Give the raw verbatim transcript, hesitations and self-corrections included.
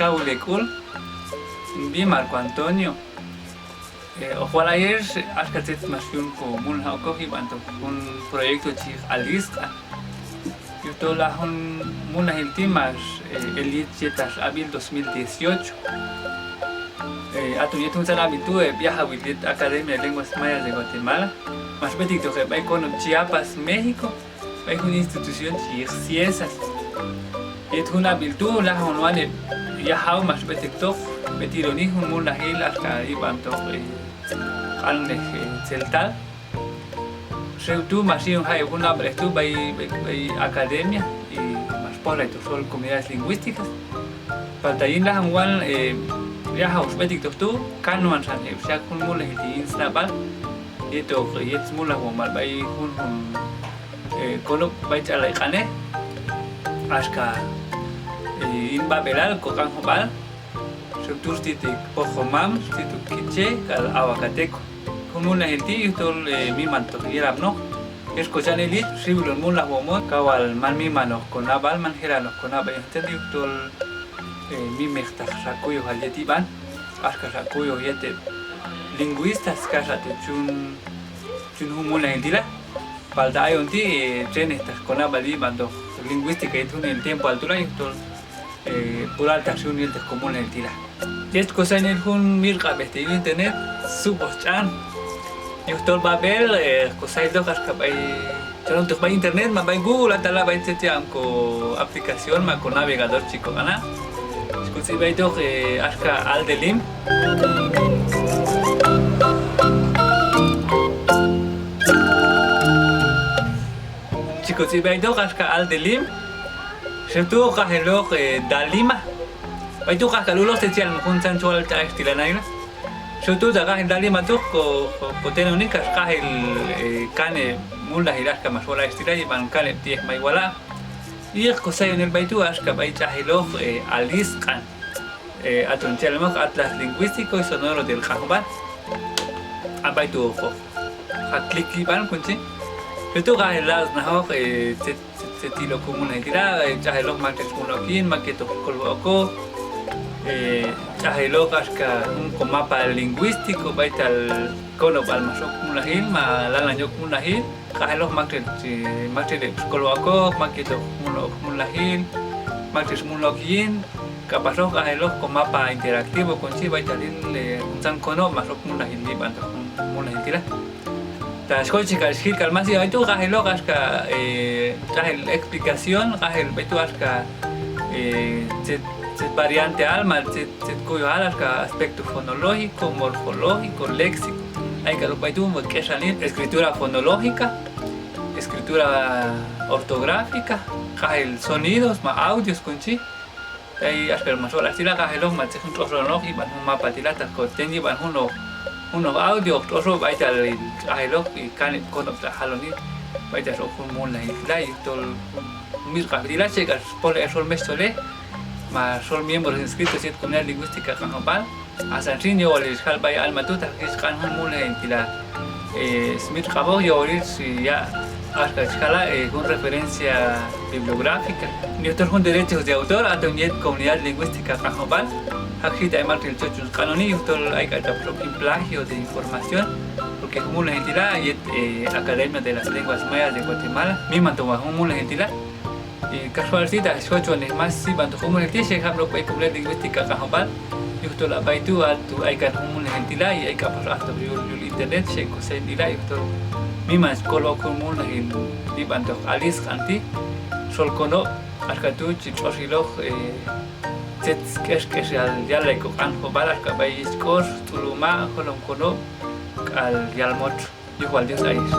Kawil hek'ul, hin b'i Marco Antonio. Eh, hoq wal ayex axka tzet max yun komulnaj okoq yib'antoq jun proyecto chi yiq Alisq'an. Yujtol a jun mulnajil ti' max, eh, el yet yetax ab'il dos mil dieciocho. Eh, aton yet juntzan ab'il tu', eh, heb' yajawil yet Academia de Lenguas Mayas de Guatemala max b'etiktoq heb' b'ay konob' Chiapas, México, b'ay jun institución chi yiq CIESAS. Yet jun ab'il tu' lajan wal heb' yajaw max b'etiktoq, b'et yiloni jun mulnajil axka yib'antoq, eh, q'anej, eh, tzeltal. Xew tu' max yi'on jayeb' jun nab'alej tu' b'ay, b'ay, b'ay academia, y max pojlaytoq xol comunidades lingüísticas. Palta yin lajan wal, eh, yajaw xb'etiktoq tu', kanwan xan heb' xyak' jun mulnajil ti' yin snab'al yetoq, eh, yet smulnajwomal b'ay junjun, eh, konob' b'ay ch'allay q'anej, axka, eh, yin b'ab'elal koq'anjob'al. Xew tu' xtitik Pojomam, xtituk Quiché k'al Aguacateco. Jun mulnajil ti' yujtol, eh, mimantoq yelapnoq. Ex kocha'on el yich xiwil on mulnajwom on, kaw wal man mimanoq konab'al, man jelanoq konab'al, yujtol, eh, mimeqtaq xa kuyojal yet yib'an, axka xa kuyoj yet heb' lingüistas kax xa tu' chun, chun jun mulnajil ti' la. Palta ayon ti', eh, txenejtaq konab'al yib'antoq lingüística yet junel tiempoal tu' la, yujtol eh, puraltaq xyun yilteq komulnajil ti' la. Yet kosayon el jun mitx'q'ab'ej ti' yul internet, sub'oj ch'an. Yujtol b'ab'el, eh, kosaytoq axka b'ay, chalontoq b'ay internet ma b'ay Google, a tala' b'ay tzet yaq'on ko aplicación ma ko navegador chi koq'ana'. Chi kotz'ib' b'aytoq, eh, axka Aldelim. Chi kotz'ib' b'aytoq axka Aldelim. Xew tu' hoq q'ajeloq, eh, Dalima. B'ay tu' hoq q'ajk'al uloq tzet chi yal juntzan chi wal ayex ti' la nani la. Xew tu' ta q'ajil Dalima tu' ko, ko, kotenoni kax q'ajil, eh, kaneb' mulnajil axka max wal ayex ti' la yib'an kaneb' ti'ej may wala'. Yet kosayon el b'ay tu' axka b'ay ch'ajeloq, eh, Alisq'an. Eh, aton chi yal max Atlas Lingüístico y Sonoro del Q'anjob'al. A b'ay tu' hoq, hoq jaq' clic yib'an kon chi. Xew tu' hoq q'ajil lasnajoq, eh, tzet, tzet, tzet yil ok jun mulnajil ti' la, eh, ch'ajeloq maktxel chi mulnaj ok yin, mak yetoq kolwaj okoq, eh, ch'ajeloq axka jun ko mapa lingüístico b'aytal konob'al max ok mulnajil ma lanan yok mulnajil. Q'ajeloq maktxel chi, maktxel heb' chi kolwaj okoq, mak yetoq mulnaj ok mulnajil, maktxel chi mulnaj ok yin, k'apaxoq q'ajeloq ko mapa interactivo kon chi b'aytal yil, eh, juntzan konob' max ok mulnajil yib'antoq jun mulnajil ti' la. Ta xkol chi k'al chi jil k'al más yib'an b'ay tu' q'ajeloq axka, eh, ch'ajil explicación, q'ajil b'ay tu' axka, eh, tzet, tzet varianteal ma tzet tzet kuyojal axka aspecto fonológico, morfológico, léxico. Ay k'al ok b'ay tu' k'exanil escritura fonológica, escritura ortográfica, q'ajil sonidos ma audios kon chi. Ay axka max wal ayex ti' la, q'ajeloq ma tzet jun tx'oxonoq yib'an jun mapa ti' la, ta koten yib'an junoq, junoq audio hoq tx'oxo b'aytal q'ajeloq y kaneb' konob' ta jaloni b'aytal ok jun mulnajil ti' la, yujtol jun mitx'q'ab'ej ti' la che k'al pojlay xol mexhtolej ma xol miembros inscritos yet Comunidad Lingüística Q'anjob'al. Asan xin yowalil chi jal b'ay anima tu' ta chi q'an jun mulnajil ti' la, eh, smitx'q'ab'oq, yowalil chi ya' axka chi jala', eh, jun referencia bibliográfica. Yujtol jun derechos de autor aton yet Comunidad Lingüística Q'anjob'al. Jaq' jita' ay maktxel chi yochon sq'anoni yujtol ay k'al ta' pax ok yin plagio de información, porque jun mulnajil ti' la yet, eh, Academia de las Lenguas Mayas de Guatemala mimantoq wal jun mulnajil ti' la. Y kax wal xin ta chi jochon, eh, más yib'antoq jun mulnajil ti' xejab'loq b'ay Comunidad Lingüística Q'anjob'al, yujtol a b'ay tu' a tu' ay kan jun mulnajil ti' la, y ay k'apax ajtoq yul, yul internet, xek' kosayon ti' la, yujtol miman chi kolwaj ok jun mulnajil yib'antoq Alisq'an ti', xol konob', axka tu' chi tx'ox eloq, eh, tzet sk'ex k'exal yallay koq'anjob'al, axka b'ay Ichk'ox, Tz'uluma', Jolom Konob', k'al Yalmotx. Yuj wal Dios ayex.